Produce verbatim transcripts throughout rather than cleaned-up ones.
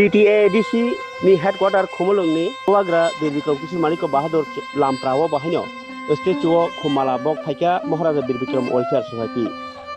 T T A A D C ni headquarter Khumulwng ni Bubagra Bir Bikram Kishore Manikya Bahadur Lampra o bo haino statue o Khummala bok phaikha Maharaja Bir Bikram Welfare Society.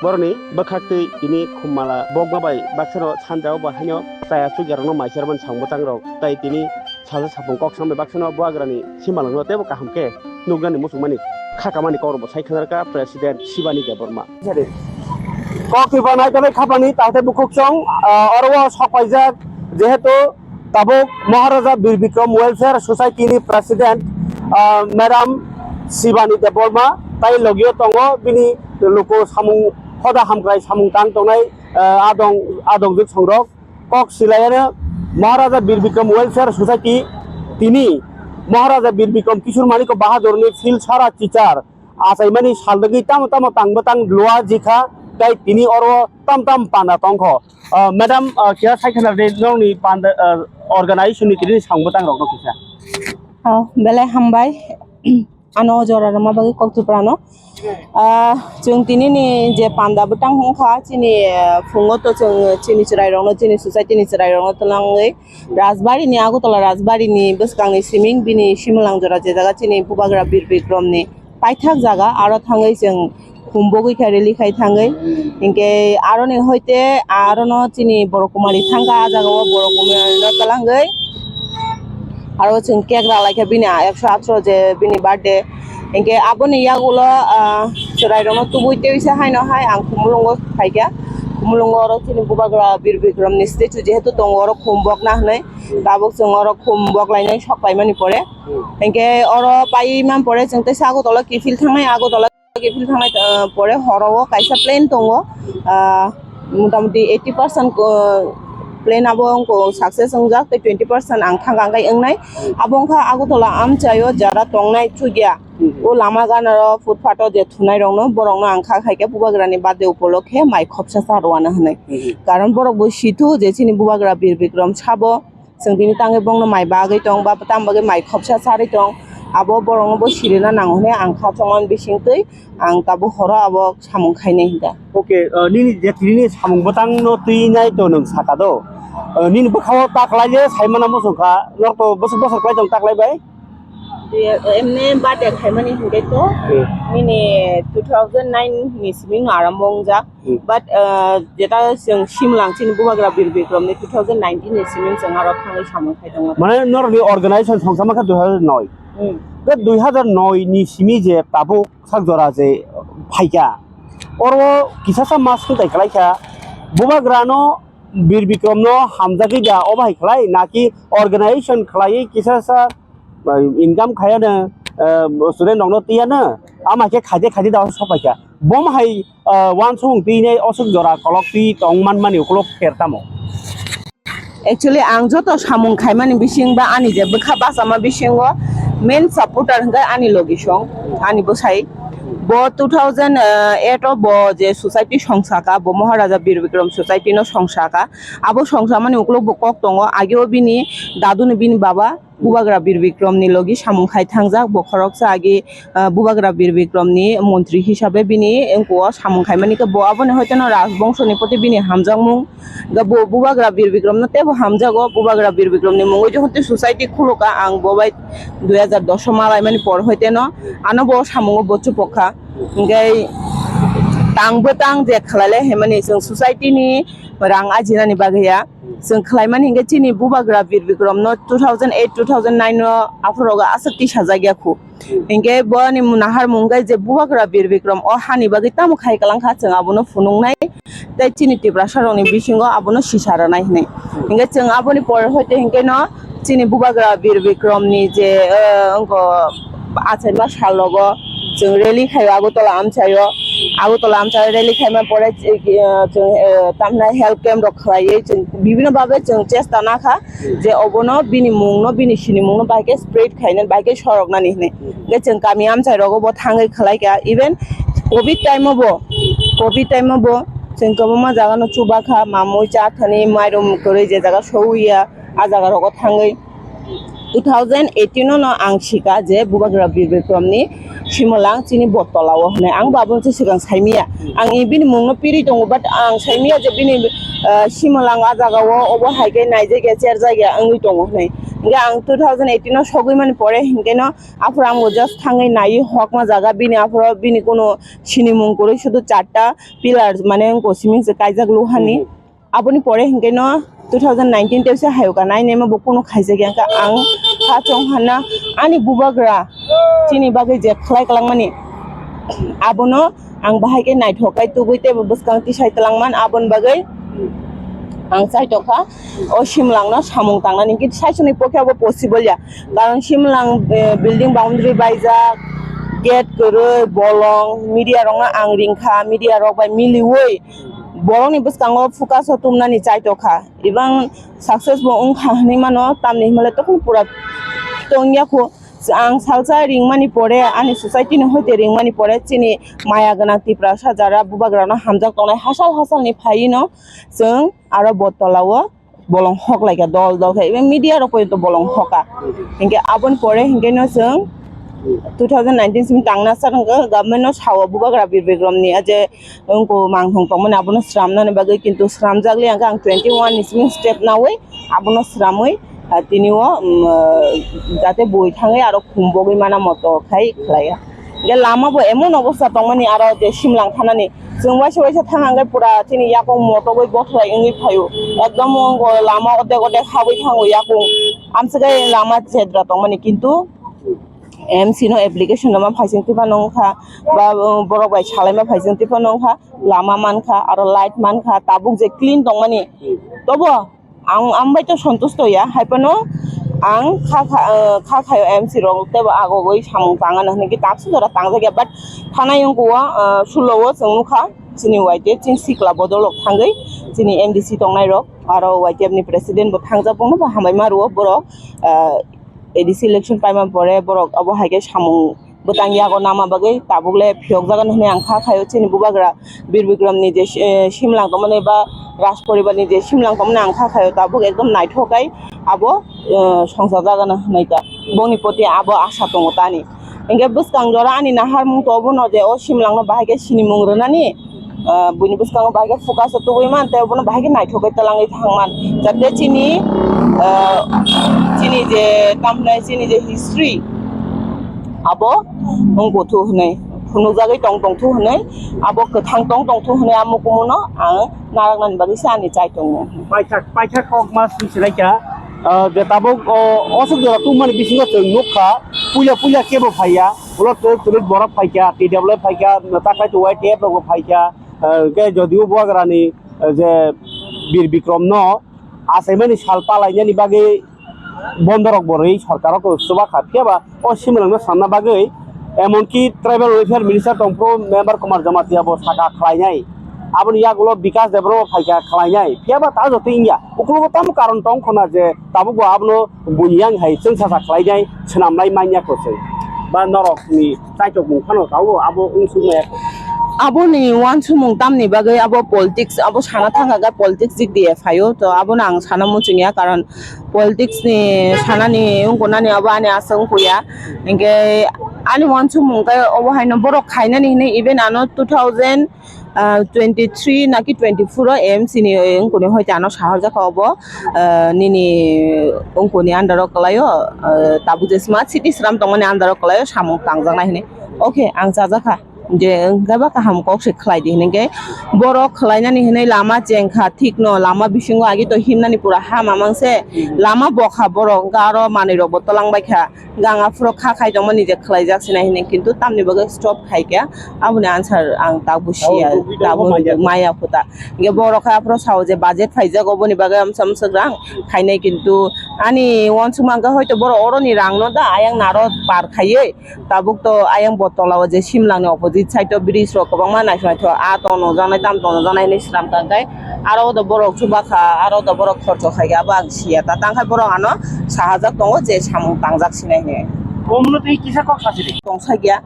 Boroni bwkhaktwi tini Khummala bokma bai baksano sanja o bo haino chaya chukya rokno maichermani samung bwtang rok tai tini salsa sapung kok sambai baksano Bubagrani simalwngno teibo kaham khe nuknani muchungmani khakamani kokrokbo sai khwnarkha President Shivani Debbarma. Kok twipa naikolwi khapani takhtai bukhuk chwng, ah, oro o sok paijak, jehetu tabuk Maharaja Bir Bikram Welfare Society ni President, ah, Madam Shivani Debbarma tai logio tongo, bini luku samung hoda hamkrai samung tang tongnai, ah, adong, adongjwk songrok. Kok silayano Maharaja Bir Bikram Welfare Society tini Maharaja Bir Bikram Kishore Manikya Bahadur ni field sara chichar achaimani salrwgwi tamo tamo tangbo tang lua jikha, tei tini oro tam tam panda tongkho. Ah, madam, ah, kiya sai khana de nongni panda, ah, organization ni tini samung bwtang rokno kisa. Oh, belai hambai. Ano o jora rwma bagwi kok twiprano. Ah, chwng tini ni je panda bwtang hwnkha, chini, ah, phungo to chwng chini chwrai rokno, chini society ni chwrai rokno twlangwi Rajbari ni, Agartala Rajbari ni bwskang ni siming bini simalang jora je jaga chini Bubagra Bir Bikram ni paithak jaga, aro thangwi chwng humbogwi khe rally khai thangwi. Hinkhe aroni hoite arono chini Borok Kumari thangkha, ah jaga o Borok Kumari no twlangwi aro chwng cake ralaikha bini ekso atro je bini birthday. Hinkhe aboni yagulo, ah, chwrai rokno tubui tei se haino hai ang Khumulwngo phaikha. Khumulwngo oro chini Bubagra Bir Bikram ni statue jehetu tongo, oro khumbokna hwnwi tabuk chwng oro khumbok lainai sok paimani pore. Hinkhe oro pai man pore chwng teisa Agartala kiphil thangnai, Agartala kiphil thangnai, ah, pore horo o kaisa plan tongo, ah, motamoti eighty percent, ah, plan abo wngkha success wngjak tei twenty percent ang thang kang kai wngnai. Abo wngkha Agartala amchaio jara tongnai chukya. O lama ganaro footpath o je thunai rokno borokno ang kha khaikhe Bubagra ni birthday upolokhe mai khopsa cha rwna hwnwi. Karon borok bo sithu je chini Bubagra Bir Bikram sabo. Chwng bini tangwi bongno mai bagwi tong ba tam bagwi mai khopsa charwi tong. Abo borokno bo sirina nango hwnwi ang kha chongmani bisingtwi ang tabuk horo abo samung khainai hinda. Okay, uh, nini je tini samung bwtangno twi nai to nwng saka do. Uh, nini bwkhao ta khlai le sai mana muchung kha, norok to bwswk bwswk khlai tong ta khlai bai? Emne birthday khaimani hinke to nini two thousand nine ni simi no arambo wngjak. Hmm. But, uh, jeta chwng simlang chini Bubagra Bir Bikram ni two thousand nineteen ni simi chwng aro thangwi samung khai tongo. Mane norokni organization songsa mankha dui hazar noi. Hmm. Be dui hazar noi ni simi je tabuk sak jora je phaikha. Oro kisasa mas kwtai khlaikha. Bubagrano Bir Bikramno hamjagwi da obo hai khlai naki organization khlaiwi kisasa income khayano, eh, student rokno tiyano, ama khe khaide khaide da sopaikha. Bom hai, eh, wansukmung twi nai osuk jora kolok twi tong manmani ukulok kher tamo. Actually, ang joto samung khaimani bising ba ani je bwkha bachama bisingo main supporter hwnkhe ani logi song, ani bwsai. Bo two thousand eight o bo je society songsaka, bo Maharaja Bir Bikram society no songsaka. Abo songsamani ukulok bo kok tongo. Ageo bini daduni bini baba Bubagra Bir Bikram ni logi samung khai thangjak. Bo khoroksa agi, ah, Bubagra Bir Bikram ni montri hisabe bini engkuo samung khaimani khe bo aboni hoiteno rajbongso ni poti bini hamjakmung. Ga bo Bubagra Bir Bikram no tebo hamjago. Bubagra Bir Bikram ni mungwi jokhon tei society khuluka ang bo bai dui hazar dos o malaimani por hoiteno ano bo samungo bo chupokha. Hingke tang bwtang je khlaile himani chwng society ni rang ajinani bagwi ya. Chwng khlaimani hingke chini Bubagra Bir Bikram no two thousand eight, two thousand nine o aphuru rogo aswk tisajak ya khu. Hingke boni nahar mung khe je Bubagra Bir Bikram o hani bagwi tamo khai kwlang kha, chwng abono phunuknai tei chini Tiprasa rokni bisingo abono sisa rwnai hinwi. Hingke chwng aboni pore hoite hingke no chini Bubagra Bir Bikram ni je, eh, wngkha achaima sal rogo chwng rally khaio Agartala amchaio. Agartala amchaio rally khaima pore, eh, chwng, eh, tamhinai health camp rok khlaiwi chwng bibhinno bhabe chwng chesta nakha je obono bini mungno, bini sinimungno bahai khe spread khainani, bahai khe soroknani hinwi. Hingke chwng kami amchai rogo bo thangwi khlai kha. Even covid time o bo, covid time o bo chwng kwbangma jaga no chuba kha, mamui cha thani mairum kwrwi je jaga sowi ya, a jaga rogo thangwi Two thousand eighteen no ang sika je Bubagra Bir Bikram ni Simalang chini Bottola o hwnwi. Ang bo aboni se swkang saimiya. Ang i bini mung no pirwi tongo, but ang saimiya je bini, ah, Simalang a jaga o obo hai khe naijakya, cherjakya wngwi tongo hwnwi. Hingke ang two thousand eighteen no sogwi mani pore hingke no aphuru ang bo just thangwi naiwi hokma jaga bini aphuru bini kuno sinimung kwrwi sudu charta pillar mane wngko siming se kaijak luhani. Aboni pore hingke no two thousand nineteen tei se hayuka nai nema bo kuno khaijak ya, hingke ang kha chong hana ani Bubagra chini bagwi je khlai kwlangmani abono ang bahai khe naithok kai tubui tei bo bwskang tisai twlangman aboni bagwi ang chaitokha o Simlang no samung tangnani, kintu saisoni pokhe abo possible ya, karon Simlang, eh, building boundary baijak, gate kwrwi, bolong, media rok no ang ringkha, media rok bai miliwi borokni bwskango focus o tumnani chaitokha. Ibang success bo wngkha hwnwi mano, tamni hwnmale tokon pura tongya kho. Ang salsa ringmani pore, ani society ni hoite ringmani pore, chini maya gwnang Tiprasa jara Bubagrano hamjak tongnai hasal hasalni phaino chwng aro Bottola o bolong hok laikha dol dol khe, even media rok porjonto bolong hoka. Hinkhe aboni pore hinkhe no chwng two thousand nineteen simi tangna sa thangkha, government no sao Bubagra Bir Bikram ni aje wngko mangthong tongmani abono sramnani bagwi, kintu sramjakli ang, ang twenty one ni simi step nawi abono sramwi, ah, tini o, um, ah, jate bui thangwi aro khumbogwi mana moto khai khlaiya. Hingke lama bo emon obostha tongmani aro je Simlang thanani chwng waisa waisa thang hangke pura chini yakung motogwi bothrai wngwi phaio, ekdom wngko lama odek odek habwi thango yakung, amswkhe lama chedra tongmani, kintu M C no application rwma phaising tiphano wngkha, ba, uh, borok bai salaima phaising tiphano wngkha, lama mankha, aro light mankha, tabuk je clean tongmani, tobo ang, ang bai to sontusto ya, hai phano ang kha, kha, uh, kha khayo M C rok teibo agogoi samung tangana hinwi khe taksa jora tangjak ya, but thanai wngkha o, uh, sulo o chwng nukha chini Y T F chini sikla bodol rok thangwi chini M D C tongnai rok, aro Y T F ni president bo thangjak, bono bo hambai ma rwo borok, uh, A D C election paima pore borok abo hai khe samung bwtang yago nama bagwi tabuk le phiyok jagan hwnwi ang kha khayo chini Bubagra Bir Bikram ni je, eh, Simlang tongmani ba Raj poribar ni je Simlang tongmani ang kha khayo tabuk ekdom naithok kai abo, eh, songsa jagan hwnwi ta boni poti abo asa tongo tani. Hingke bwskang jora ani naharmung to obono je o Simlang no bahai khe sinimung rwnani, ah, buini bwskango bahai khe focus o tubui man, tei obono bahai khe naithok khe twlangwi thang man, jate chini, ah, chini je tamhinai chini je history abo wngkothu hwnwi, phunukjagwi tong tongthu hwnwi, abo kwthang tong tongthu hwnwi amo kumuno ang naraknani bagwi se ani chai tongo. Paithak, paithak kok ma swi sinai kha, ah, je tabuk o, osuk jora tubumani bisingo chwng nukha, puila puila kebo phaiya, ulo twrwk twrwk borok phaikha, T W F phaikha, takhai tu Y T F rokbo phaikha, ah, hwnkhe jodio Bubagrani, ah, je Bir Bikrom no achaimani sal palainani bagwi bondorok bo rwi sorkaro kwchwba kha, phiya ba o Similangno sanna bagwi, emonki tribal welfare minister tongphuru member Kumar Jamatia bo saka khlainai, aboni yagulo Bikas Debbarma bo phaikha khlainai, phiya ba ta joto wngya, ukulogo tamo karon tong khona je tabuk bo abono buini yang hai chwngsacha khlainai, swnamnai manya kwchwng ba norokni chaitok mung phano tabuk abo wngsuk maya. Aboni uansukmung tamni bagwi abo politics, abo sana thangkha khe politics dik diye phaio, to abono ang sana muchungya, karon politics ni sanani wngkuknani abo ani aswk wngkukya. Hinkhe ani uansukmung khe obo haino borok khainani hinwi, even ano two thousand twenty three naki twenty four o M C ni wngkukni hoite ano saharjakha obo, ah, nini wngkukni under o kwlaio, ah, tabuk je smart city sram tongmani under o kwlaio samung tangjaknai hinwi. Okay, ang chajakha. Je wngkhe ba kaham kok se khlai di hinwi khe borok khlainani hinwi lama chengkha, thik no lama bisingo agi to himnani pura ha mamang se lama bokha borok, hwnkhe aro manwi rok bo twlang baikha, gang aphuru kha khai tongmani je khlaijak sinai hinwi, kintu tamni bagwi stop khaikha, aboni answer ang tabuk siya, tabuk maya khuta. Hwnkhe borok khe aphuru sao je budget phaijak, oboni bagwi amsa amsa rang khainai, kintu ani uansukma hwnkhe hoito borok oroni rang no da ayang naro par khaiwi, tabuk to ayang bo tola o je Simlang ni opposite side o bridge rok kwbangma naithok naithok, ah, tong nukjaknai, tam tong nukjaknai hinwi swnam kha, hwnkhe aro do borok chuba kha, aro do borok khorcho khai kha, abo ang siya ta, tang khe borok ano sahajak tongo je samung tangjak sinai hinwi. Omono tei kisa kok sasi di. Tong sakya,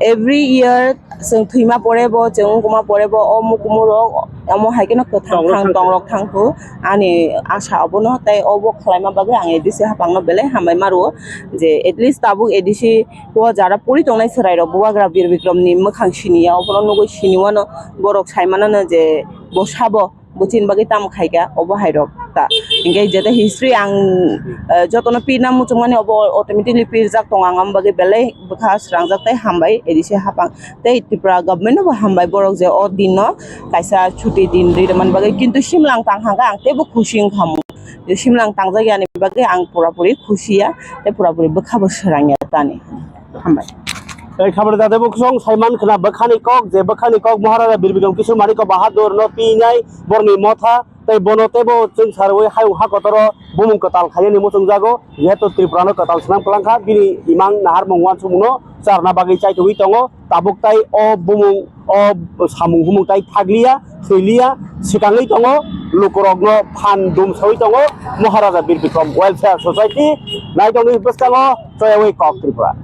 every year chwng thwima pore bo, chwng wngkuma pore bo, o mukumu rok Omo hai kheno kwthang thang, tongrok thang khu. Ani asa obono, tei obo khlaima bagwi ang A D C haphangno belai hambai ma rwo, je at least tabuk A D C o jara pori tongnai chwrairok Bubagra Bir Bikramni mwkhang siniya, obono nugwi siniwano, borok saimanano je bo sabo, bo chini bagwi tamo khaikha, obo hairok ta. Hinkhe jeta history ang, eh, jotono pirna muchungmani obo automatically pirjak tongo, ang amo bagwi belai bwkha srangjak tei hambai A D C haphang. Tei Tripura government no bo hambai, borok je o din no kaisa chuti din rwi rwmani bagwi, kintu simlang tang hangkha ang teibo khusi wngkha mo. Je simlang tangjak yani bagwi ang pura puri khusi ya, tei pura puri bwkha bo swrang ya tani. Hambai. Tei khabar jate bo song saiman khna bwkhani kok, je bwkhani kok Maharaja Bir Bikram Kishore Manik Bahadur no pinai borni motha, tei bono teibo chwng sarwi hayung ha kotoro bumung kwtal khainani muchungjago, jehetu Tripura no kwtal swnam kwlangkha, bini imang naharmung uansukmung no charna bagwi chaithogwi tongo. Tabuk tai o bumung, o samung humung tai thakliya, thwiliya, swkangwi tongo, lukurokno phan dum sawi tongo Maharaja Bir Bikram Welfare Society. Nai tongwi bwskango choyawi kok Tripura.